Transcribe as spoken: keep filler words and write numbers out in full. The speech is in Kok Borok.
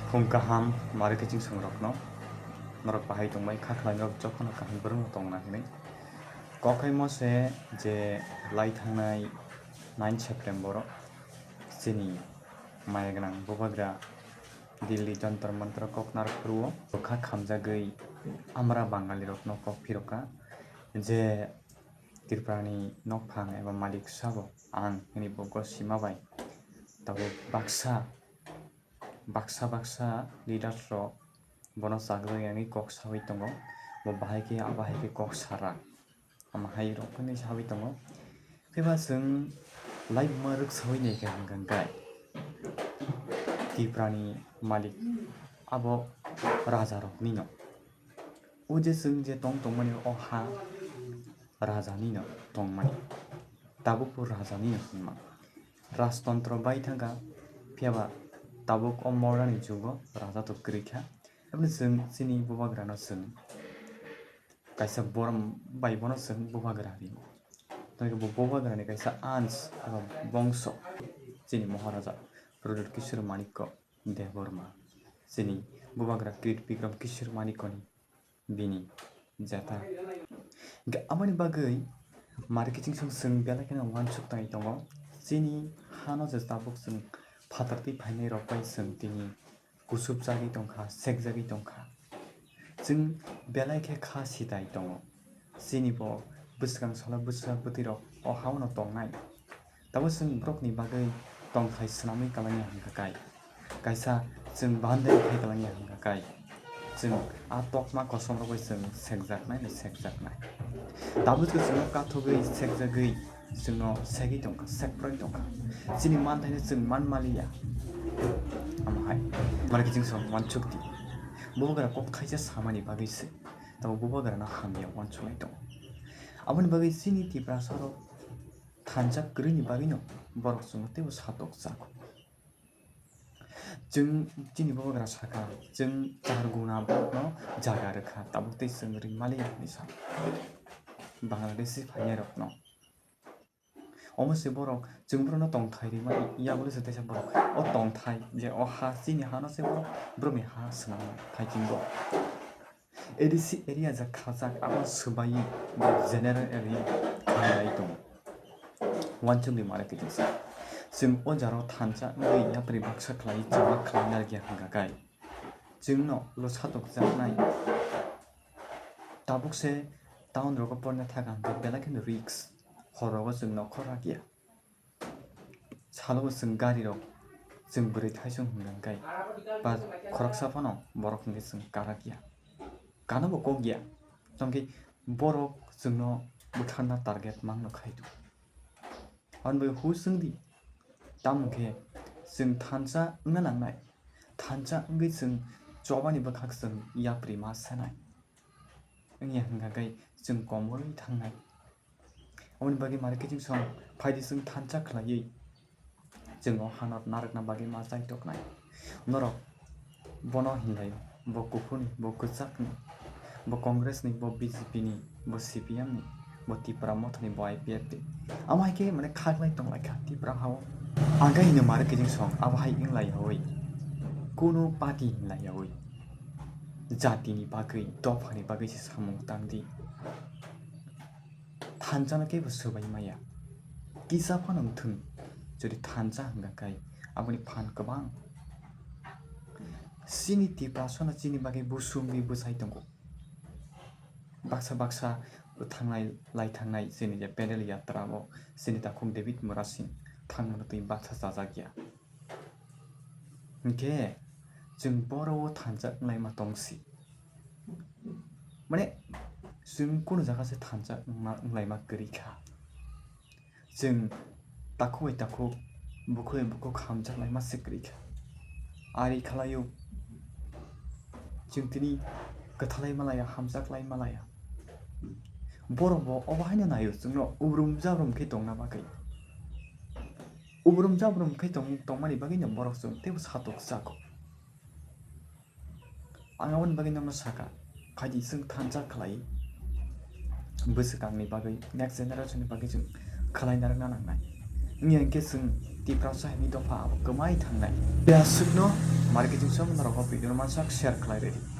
Khum kaham mari kiching songrokno, norok bahai tongbai kha khlai norok jokhon kaham borokno tongna hinwi. Kokhaimo se je lai thangnai nine September o chini maya gwnang bubagra Delhi Jantar Mantar kok narwk phuru o bwkha khamjagwi amra Bangali rokno kok phirokha je Tripura ni nokphang eba malik sabo ang hinwi bo gosima bai tabuk baksa baksa baksa leaders rok bono chajak yangwi kok sawi tongo. Bo bahai khe, a bahai khe kok sara. Omo hai rok phano sawi tongo. Phiba chwng laibuma rwk sawi nai kha hwnkha khe Tripura ni malik abo raja rok nino. O je chwng je tong tongmani o ha raja nino tongmani. Tabuk bo raja nino hinma. Rajtontro bai thangkha, phiyaba tabuk o modern ni jugo raja to kwrwi kha. Aboni chwng chini bubagrano chwng kaisa borom bai bono chwng bubagra ri. Tei bo bubagrani kaisa ans eba bongso chini Maharaja Pradyut Kishore Manikya Debbarma, chini bubagra Kirit Bikram Kishore Manikyani bini jeta. Hingkhe aboni bagwi mari kiching song chwng belai kheno uansuk tangwi tongo. Chini hano je tabuk chwng phatar twi phainai rok bai chwng tini kuchupjagwi tongkha, sekjagwi tongkha. Chwng belai khe kha sitai tongo. Chini bo bwskang salo bwsa bwtwi rok o hao no tongnai. Tabuk chwng borokni bagwi tongthai swnamwi kwlangya hwnkha kai. Kaisa chwng bandai khai kwlangya hwnkha kai. Chwng a tokma kosom rok bai chwng sekjaknai bai sekjaknai. Tabuk chwng kathogwi sekjagwi chwngno segwi tongkha, sekproi tongkha. Chini manthaino chwng man maliya. Omo hai. Mani kiching song uansuk di. Bubagra kok thaisa samani bagwi se. Tabuk bubagrano hamya uansuknai tongo. Aboni bagwi chini Tiprasa rok thansa kwrwini bagwino borok chwngno teibo satok jago. Chwng chini bubagra sakha, chwng char guna borokno jaga rwkha, tabuk tei chwng ring maliya hinwi sa Bangladeshi phainairokno. Omo se borok chwng borokno tongthai rima yagulwi se teisa borok. O tongthai je o ha chini hano se borok borokni ha swnamna phaikingo. A D C area je khajak abo swbaiwi borok general area khanai tongo. Uansukni mare kitingsa. Chwng o jaro thansa wngwi yapri baksa khlai chama khlai narwkya hwnkha kai. Chwngno lo satokjaknai. Tabuk se town rogo porna thaka hwnkhe belai kheno risk. Hor rogo chwng nokhor rakya. Salo bo chwng gari rok chwng bwrwi thaisung hwnkha hwnkhe ba khoroksa phano borok hwnkhe chwng karakya. Kano bo kok ya. Tongkhe borok chwngno butharna target mangno khai do. Aboni bagwi hus wng di. Tamo khe chwng thansa wngna nangnai. Thansa wngwi chwng chobani bwkhak chwng yapri ma sanai. Wngya hwnkha khe chwng komorwi thangnai. Aboni bagwi mare kiching song phaidi chwng thansa khlaiwi chwng o hano narwkna bagwi ma chaitoknai. Norok bono hinlai, bo kuphurni, bo kwchakni, bo Congressni, bo B J P ni, bo C P M ni, bo Tipra Mothani, bo I P F ni. Amo hai khe mane khaklai tonglaikha Tipra hao. Ang khe hino mare kiching song abo hai wnglai yawi. Kunu party hinlai yawi. Jatini bagwi, dophani bagwi se samung tangdi. Thansa no kebo swbai maya. Kisa phano wngthung, jodi thansa hwnkha khe aboni phan kwbang. Chini Tiprasa no chini bagwi busungwi bwsai tongo. Baksa baksa thangnai, lai thangnai chini je pedal yatra o chini takhuk David Murasing thangmano twi baksa chajak ya. Hinkhe chwng boro o thansa wnglaima tongsi. Mane chwng kunu jaga se thansa wngma, wnglaima kwrwi kha. Chwng takhuk bai takhuk, bukhuk bai bukhuk hamjak laima se kwrwi kha. Ari khlaio, chwng tini kwthalai malaya, hamjak lai malaya. Borok bo obo haino naio chwngno ubrum jabrum khe tongna bagwi. Ubrum jabrum khe tong-, tongmani bagwino borok chwng teibo satok jago. Ang aboni bagwi nokno sakha, phaidi chwng thansa khlai, bwswkangni bagwi, next generation ni bagwi chwng khlai narwkna nangnai. Wngya hinkhe chwng Tiprasa hwnwi dopha abo kwmai thangnai. Aswkno Marketing song norok o video no mansak share khlai redi.